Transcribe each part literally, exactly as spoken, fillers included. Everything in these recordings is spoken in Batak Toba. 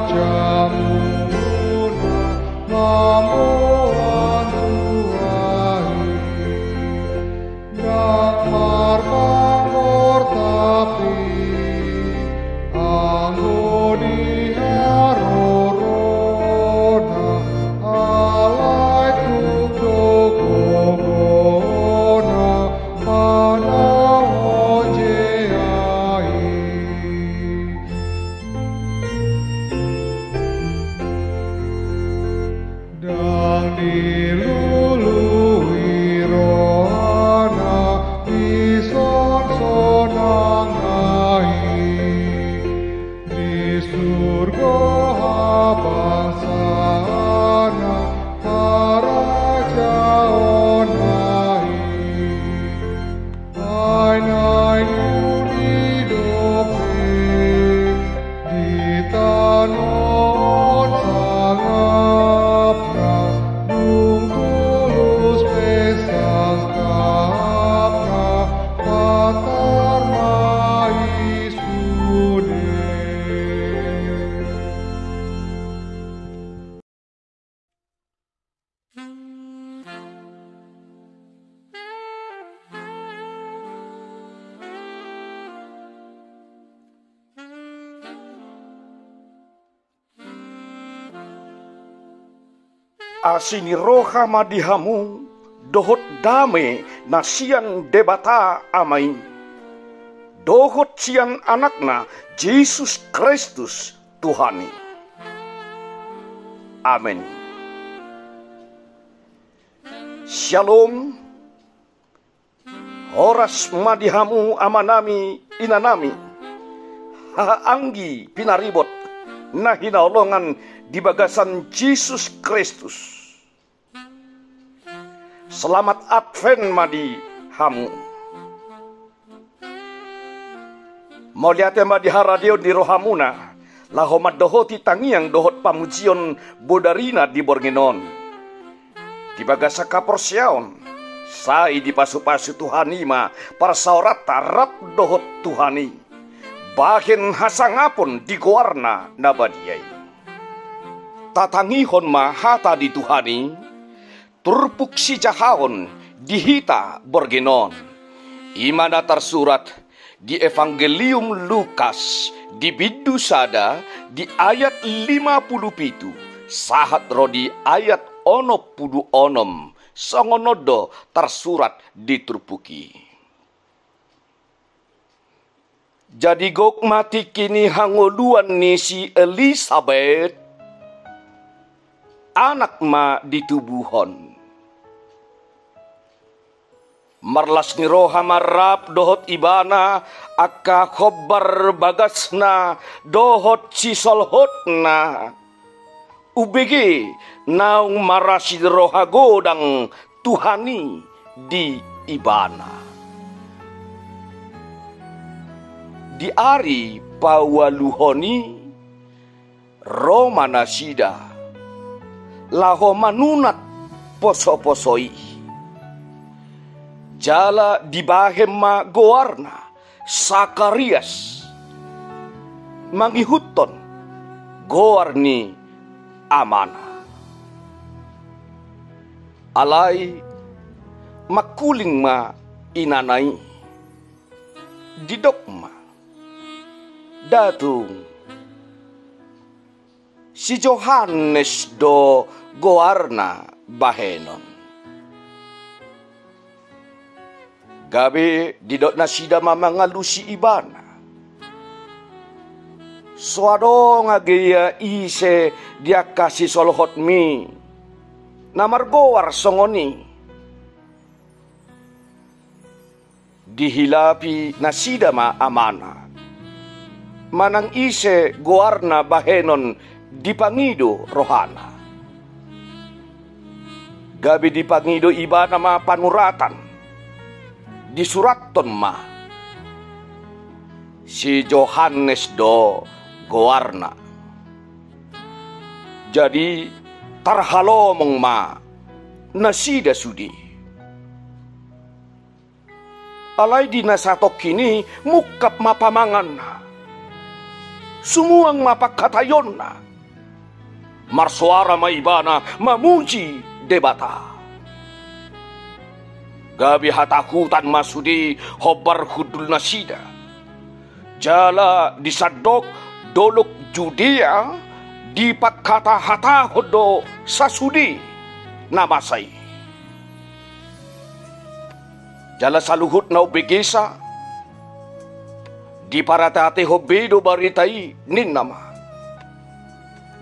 Jamuna mamboan tuahi, ndang marpanggor tapi anggo di harorona, alai tuk do gogona manaon je ai. Ndang dilului rohana, disonsonanna i di surgo habangsana, harajaonna i. Ai naeng didopi di tano on sangapna, dung tulus pe sangkapna, patar ma i sude. Asi ni roha ma di hamu dohot dame na sian Debata Ama i, dohot sian Anakna Jesus Kristus Tuhan i. Amen. Syalom. Horas ma di hamu amanami, inanami, haha anggi pinaribot na hinaholongan di bagasan Jesus Kristus. Selamat Advent ma di hamu. Mauliate ma di haradeon ni rohamuna laho mandohoti tangiang dohot pamujion bodarina di borngin on. Di bagasan haporseaon, sai dipasupasu Tuhan i ma parsaoranta rap dohot Tuhan i, bahen hasangapon di goarna na badia i. Tatangihon ma hata ni Tuhan i, turpuk sijahaon di hita borngin on. I ma na tarsurat di Evangelium Lukas, di bindu sada, di ayat lima pulu pitu, sahat ro di ayat onom pulu onom, songon on do tarsurat di turpuk i. Jadi gok ma tingki ni hangoluan ni si Elisabet, anak ma ditubuhon. Marlas ni roha ma rap dohot ibana angka hombar bagasna dohot sisolhotna. Umbege naung marlas ni roha godang Tuhan i di ibana. Di ari paualuhon i, ro ma nasida laho manunat posoposo i. Jala dibahen ma goarna Sakarias, mangihuthon goar ni amana. Alai mangkuling ma inana i, didok ma, "Datung, si Johannes do goarna bahenon." Gabe didok nasida ma mangalusi ibana, "So adong age ia ise di angka sisolhotmi na margoar songon i?" Dihilapi nasida ma amana, manang ise goarna bahenon dipangido rohana. Gabe dipangido ibana ma panuratan, disurathon ma, "Si Johannes do goarna." Jadi tarhalomong ma nasida sude. Alai di na satongkin i mungkap ma pamanganna, sumuang ma panghataionna, Marsoara ma ibana mamuji Debata. Gabe hatahutan ma sude hombar hundul nasida. Jala di sandok dolok Judea dipangkatahatahon do sasude na masa i. Jala saluhut na umbegesa diparateatehon be do barita i, ninna ma: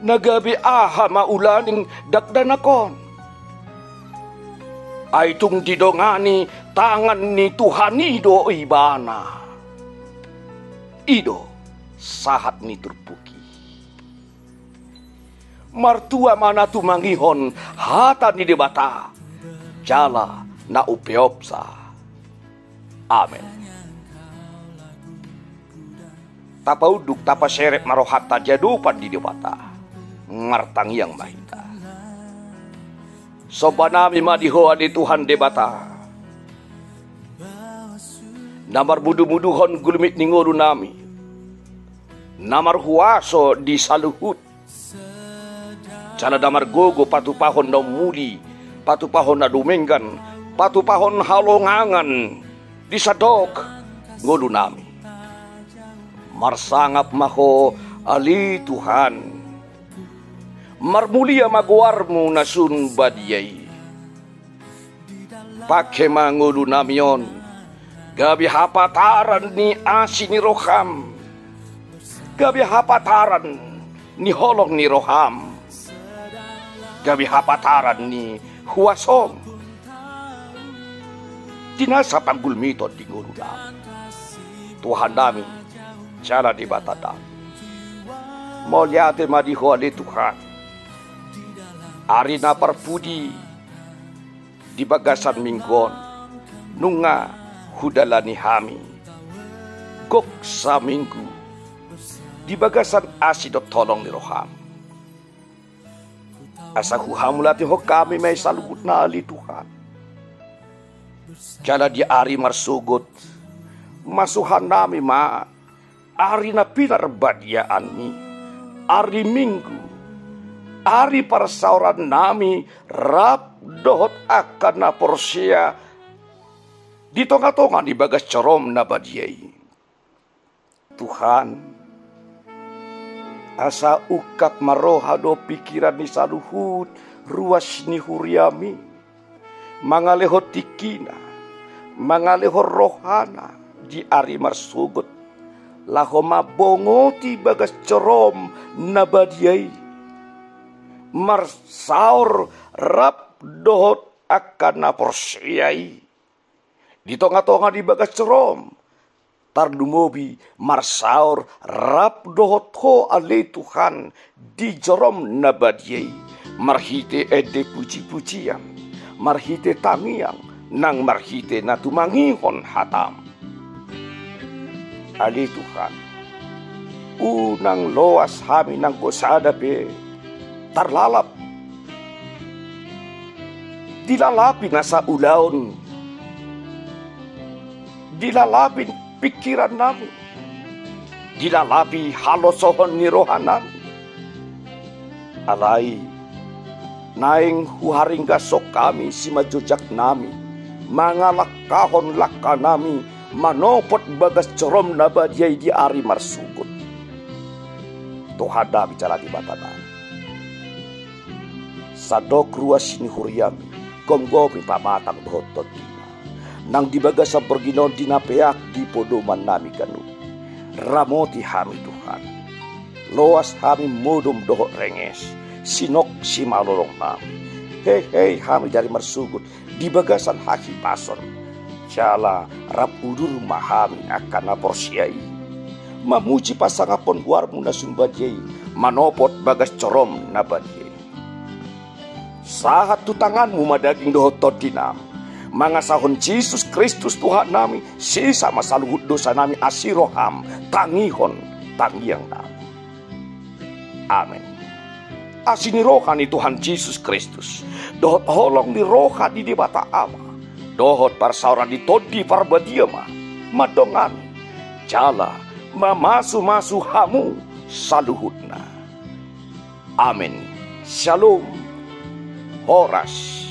Na gabe aha ma ulaning dakdanak on? Ai tung didongani tangan ni Tuhan i do ibana. I do sahat ni turpuk i. Martua ma na tumangihon hata ni Debata jala na umpeopsa. Amen. Tapaunduk, tapaserep ma rohanta di adopan ni Debata. Martangiang ma hita. Somba nami ma di Ho ale Tuhan Debata, na marmudumuduhon gulmit ni ngolu nami, na marhuaso di saluhut, jala na margogo patupahon na ummuli, patupahon na dumenggan, patupahon halongangan di sandok ngolu nami. Marsangap ma Ho ale Tuhan. Marmulia ma goarMu na sun badia i. Pangke ma ngolu nami on gabe hapataran ni asi ni rohaM, gabe hapataran ni holong ni rohaM, gabe hapataran ni huasoM di nasa panggulmiton di ngolu nami. Tuhan nami jala Debata nami, mauliate ma di Ho ale Tuhan. Ari na parpudi di bagasan minggu on nunga hudalani hami. Gok saminggu di bagasan asi dohot holong ni rohaM. Asa huhamuliatehon hami ma i saluhutna ale Tuhan. Jala di ari marsogot masuhan nami ma ari na pinarbadiaan i, ari Minggu, ari parsaoran nami rap dohot angka na porsea di tongatonga ni bagas joroM na badia i. Tuhan, asa ungkap ma roha dohot pingkiran ni saluhut ruas ni huriaMi, mangalehon tingkina, mangalehon rohana di ari marsogot, laho mambongoti bagas joroM na badia i, marsaor rap dohot angka na porsea i di tongatonga ni bagas joroM, tarlumobi marsaor rap dohot Ho ale Tuhan di joroM na badia i, marhite ende pujipujian, marhite tangiang, nang marhite na tumangihon hataM. Ale Tuhan, unang loas hami nanggo sada pe tarlalap. Dilalapi nasa ulaon, dilalapi pingkiran nami, dilalapi halosohon ni roha nami. Alai naeng huharinggashon hami simanjojak nami, mangalangkahon langka nami manopot bagas joroM na badia i di ari marsogot. Tuhan nami jala Debata nami, sandok ruas ni huriaMi, gomgomi pamatang dohot tondina nang di bagasan borngin on di na peak di podoman nami ganup. Ramoti hami Tuhan. Loas hami modom dohot renges, sinok simalolong nami. Hehei hami di ari marsogot di bagasan hahipason. Jala rap udur ma hami angka na porsea i mamuji pasangaphon goarMu na sun badia i, manopot bagas joroM na badia i. Sahat tu tanganMu ma daging dohot tondinami. Mangasahon Jesus Kristus Tuhan nami, sesa ma saluhut dosa nami asi roham tangihon tangiang nami. Amen. Asi ni roha ni Tuhan Jesus Kristus, dohot holong ni roha ni Debata Ama, dohot parsaoran ni Tondi Parbadia ma mandongani jala mamasumasu hamu saluhutna. Amen. Shalom. Horas.